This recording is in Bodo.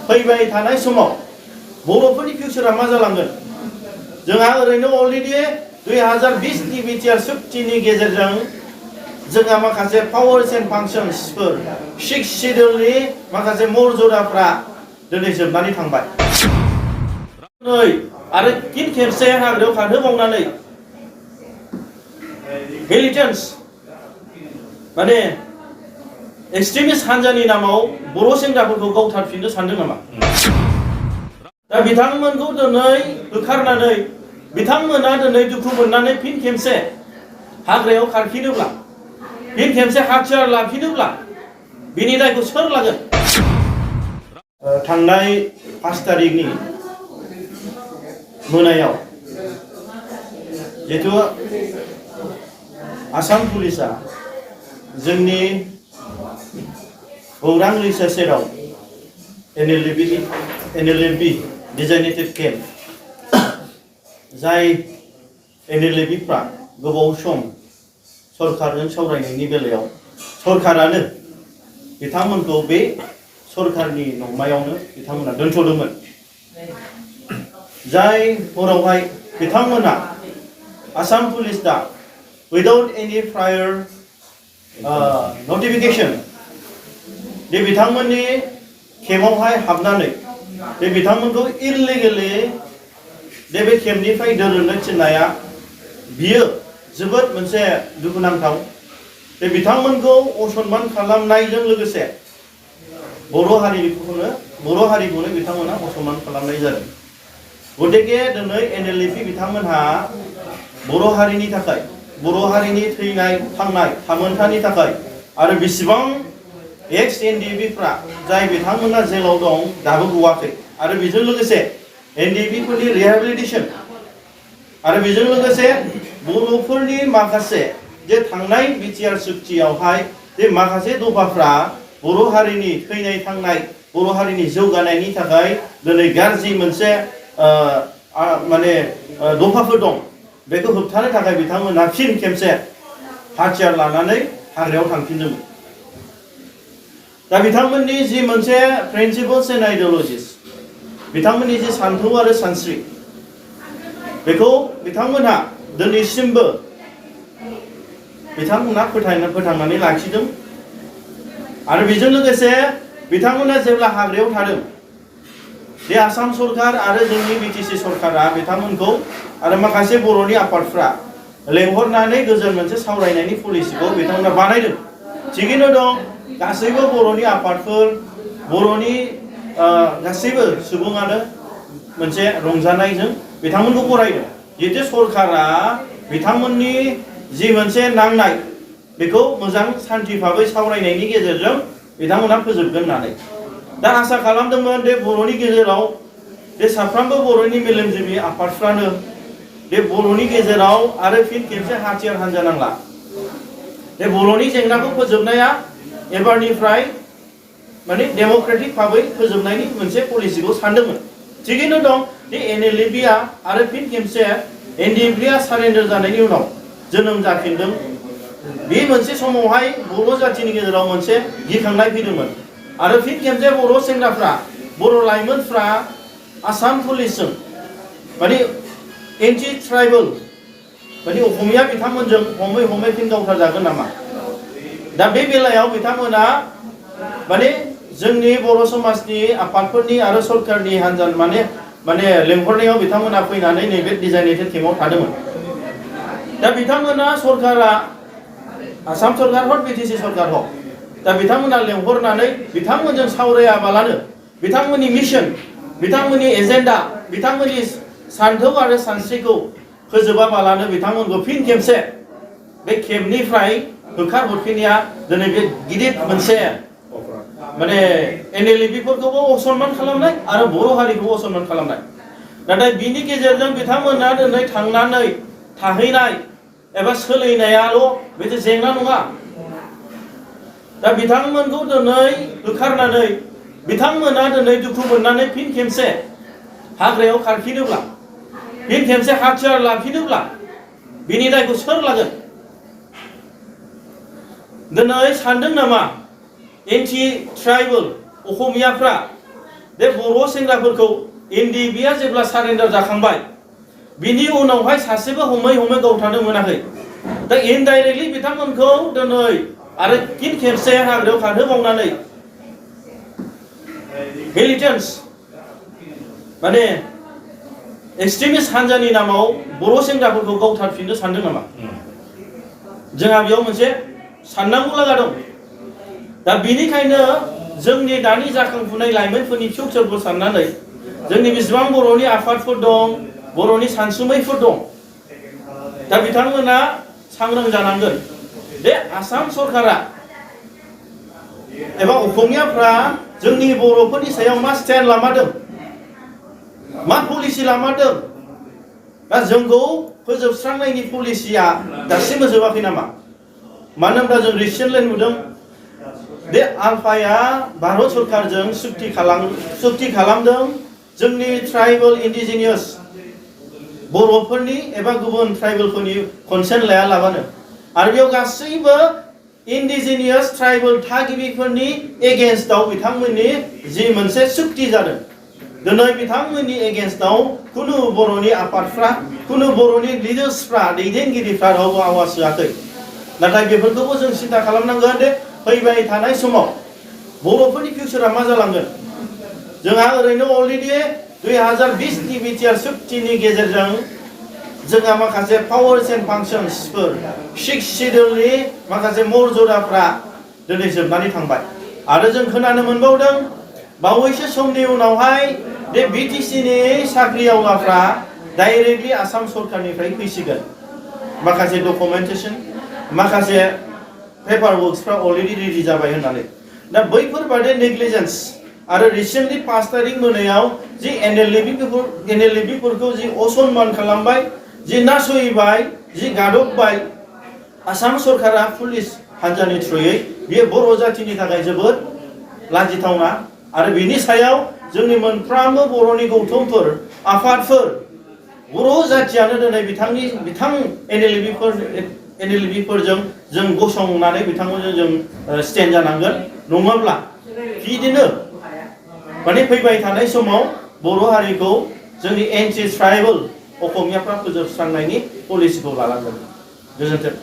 फैबाय थानाय समाव बर'फोरनि फिउचारा मा जालांगोन जोंहा ओरैनो अलरेडि 2020 नि बिटिआर सुक्तिनि गेजेरजों जोंहा माखासे पावार्स एन्ड फांसन्सफोर 6 शिड्युलनि माखासे मर्यादाफ्रा दिनै जोबनानै थांबाय आरो फिन खेबसे हाग्रायाव खारहोबावनानै मिलिटेन्ट्स माने एक्सट्रिमिस्ट हान्जानि नामाव बर' सेंग्राफोरखौ गावथारफिननो सानदों नामा दा बिथांमोनखौ दिनै होखारनानै बिथांमोना दिनै दुखु मोननानै फिन खेबसे हाग्रायाव खारफिनोब्ला फिन खेबसे हाथियार लाफिनोब्ला बिनि दायखौ सोर लागोन थांनाय 5 तारिखनि मोनायाव जिहेतु आसाम पुलिसा जोंनि गौरां रिसार्च सेराव NLB डिजाइनेटेड केम्प जाय NLBफ्रा गोबाव सम सरकारजों सावरायनायनि बेलायाव सरकारानो बिथांमोनखौ बे सरकारनि न'मायावनो बिथांमोना दोनथ'दोंमोन जाय हरावहाय बिथांमोना आसाम पुलिस दा without any prior notification दे बिथांमोननि केम्पआवहाय हाबनानै दे बिथांमोनखौ इललिगेलि दे बे केम्पनिफ्राय दोननो थिननाया बियो जोबोद मोनसे दुखुनांथाव दे बिथांमोनखौ असनमान खालामनायजों लोगोसे बर' हारिखौनो बिथांमोना असनमान खालामनाय जादों गतिके दिनै NLB बिथांमोनहा बर' हारिनि थाखाय बर' हारिनि थैनाय थांनाय थामोन्थानि थाखाय आरो बेसेबां एक्स NDBफ्रा जाय बिथांमोना जेलाव दं दाबो गवाखै आरो बेजों लोगोसे NDBफोरनि रिहेबिलिटेसन आरो बेजों लोगोसे बर'फोरनि माखासे जे थांनाय बिटिआर सुक्तियावहाय जे माखासे दफाफ्रा बर' हारिनि थैनाय थांनाय बर' हारिनि जौगानायनि थाखाय दिनै गाज्रि मोनसे माने दफाफोर दं बेखौ होबथानो थाखाय बिथांमोना फिन खेबसे हाथियार लानानै हाग्रायाव थांफिनदोंमोन दा बिथांमोननि जि मोनसे प्रिन्सिपल्स एन्ड आइडियोलजिस बिथांमोननि जि सान्थौ आरो सानस्रि बेखौ बिथांमोनहा दिनैसिमबो बिथांमोना फोथांनानै लाखिदों आरो बेजों लोगोसे बिथांमोना जेब्ला हाग्रायाव थादों बे आसाम सरकार आरो जोंनि BTC सरकारा बिथांमोनखौ आरो माखासे बर'नि आफादफ्रा लेंहरनानै गोजोन मोनसे सावरायनायनि पलिसिखौ बिथांमोना बानायदों थिगैनो दं गासैबो बर'नि आफादफोर बर'नि गासैबो सुबुङानो मोनसे रंजानायजों बिथांमोनखौ बरायदों जिहेतु सरकारा बिथांमोननि जि मोनसे नांनाय बेखौ मोजां सान्थि भाबै सावरायनायनि गेजेरजों बिथांमोना फोजोबगोन होननानै दा आसा खालामदोंमोन दे बर'नि गेजेराव दे साफ्रोमबो बर'नि मेलेमजिबि आफादफ्रानो दे बर'नि गेजेराव आरो फिन खेबसे हाथियार हान्जा नांला दे बर'नि जेंनाखौ फोजोबनाया एबारनिफ्राय माने डेम'क्रेटिक भाबै फोजोबनायनि मोनसे पलिसिखौ सानदोंमोन थिगैनो दं दे NLBआ आरो फिन खेबसे NDBआ सारेन्डार जानायनि उनाव जोनोम जाफिनदों बे मोनसे समावहाय बर' जातिनि गेजेराव मोनसे गिखांनाय फैदोंमोन आरो फिन खेबसे बर' सेंग्राफ्रा बर' लाइमोनफ्रा आसाम पुलिसजों माने एन्टि ट्राइबेल माने असमिया बिथांमोनजों हमै फिन गावथारजागोन नामा दा बे बेलायाव बिथांमोना माने जोंनि बर' समाजनि आफादफोरनि आरो सरकारनि हान्जा माने लेंहरनायाव बिथांमोना फैनानै नैबे डिजाइनेटेड केम्पआव थादोंमोन दा बिथांमोना सरकारा आसाम सरकार हक BTC सरकार हक दा बिथांमोना लेंहरनानै बिथांमोनजों सावरायाबालानो बिथांमोननि मिशन बिथांमोननि एजेन्डा बिथांमोननि सान्थौ आरो सानस्रिखौ फोजोबाबालानो बिथांमोनखौ फिन खेबसे बे केम्पनिफ्राय होखारहरफिननाया दिनै बे गिदिर मोनसे माने NLBफोरखौबो असनमान खालामनाय आरो बर' हारिखौबो असनमान खालामनाय नाथाय बिनि गेजेरजों बिथांमोना दिनै थांनानै थाहैनाय एबा सोलिनायाल' बे जेंना नङा दा बिथांमोनखौ दिनै होखारनानै बिथांमोना दिनै दुखु मोननानै फिन खेबसे हाग्रायाव खारफिनोब्ला फिन खेबसे हाथियार लाफिनोब्ला बिनि दायखौ सोर लागोन दिनै सानदों नामा एन्टि ट्राइबेल असमियाफ्रा बे बर' सेंग्राफोरखौ एनडिएफबिआ जेब्ला सारेन्डार जाखांबाय बिनि उनावहाय सासेबो हमै गावथारनो मोनाखै दा इनडाइरेक्टलि बिथांमोनखौ दिनै आरो फिन खेबसे हाग्रायाव खारहोबावनानै मिलिटेन्ट्स माने एक्सट्रिमिस्ट हान्जानि नामाव बर' सेंग्राफोरखौ गावथारफिननो सानदों नामा? जोंहा बेयाव मोनसे साननांगौ लागा दं। दा बेनिखायनो जोंनि दानि जाखांफुनाय लाइमोनफोरनि फिउचारखौ साननानै जोंनि बेसेबां बर'नि आफादफोर दं, बर'नि सानसुमैफोर दं, दा बिथांमोना सांग्रां जानांगोन। बे आसाम सरकारा एबा असमियाफ्रा जोंनि बर'फोरनि सायाव मा स्टेन्ड लामादों, मा पलिसि लामादों, दा जोंखौ फोजोबस्रांनायनि पलिसिया दासिमबो जोबाखै नामा? मानो होनब्ला जों रिसेन्टलि नुदों बे आलफाया भारत सरकारजों सुक्ति खालामदों जोंनि ट्राइबेल इन्डिजिनियास बर'फोरनि एबा गुबुन ट्राइबेलफोरनि कनसेन्ट लायालाबानो आरो बेयाव गासैबो इन्डिजिनियास ट्राइबेल थागिबिफोरनि एगेन्स्टआव बिथांमोननि जि मोनसे सुक्ति जादों दिनै बिथांमोननि एगेन्स्टआव कुनु बर'नि आफादफ्रा कुनु बर'नि लिडार्सफ्रा दैदेनगिरिफ्रा रावबो आवाज होआखै। नाथाय बेफोरखौबो जों सिन्था खालामनांगोन दे फैबाय थानाय समाव बर'फोरनि फिउचारा मा जालांगोन। जोंहा ओरैनो अलरेडि 2020नि बिटिआर सुक्तिनि गेजेरजों जोंहा माखासे पावार्स एन्ड फांसन्सफोर 6 शिड्युलनि माखासे मर्यादाफ्रा दिनै जोबनानै थांबाय आरो जों खोनानो मोनबावदों बावैसो समनि उनावहाय बे बिटिसिनि साख्रिआवलाफ्रा डाइरेक्टलि आसाम सरकारनिफ्राय फैसिगोन। माखासे डकुमेन्टेसन माखासे पेपार वर्क्सफ्रा अलरेडि रेडि जाबाय होननानै। दा बैफोरबादि नेग्लिजेन्स आरो रिसेन्टलि 5 तारिख मोनायाव जि एनएलएबिफोरखौ जि असनमान खालामबाय, जि नासयबाय, जि गादबबाय आसाम सरकारा पुलिस हान्जानि थ्रुयै, बेयो बर' जातिनि थाखाय जोबोद लाजिथावना। आरो बिनि सायाव जोंनि मोनफ्रोमबो बर'नि गौथुमफोर आफादफोर बर' जातियानो दिनै बिथां एनएलएबिफोरजों जों गसंनानै बिथांमोनजों जों स्टेन्ड जानांगोन। नङाब्ला बिदिनो माने फैबाय थानाय समाव बर' हारिखौ जोंनि एन्टि ट्राइबेल असमियाफ्रा फोजोबस्रांनायनि पलिसिखौ लालांगोन। गोजोन्थों।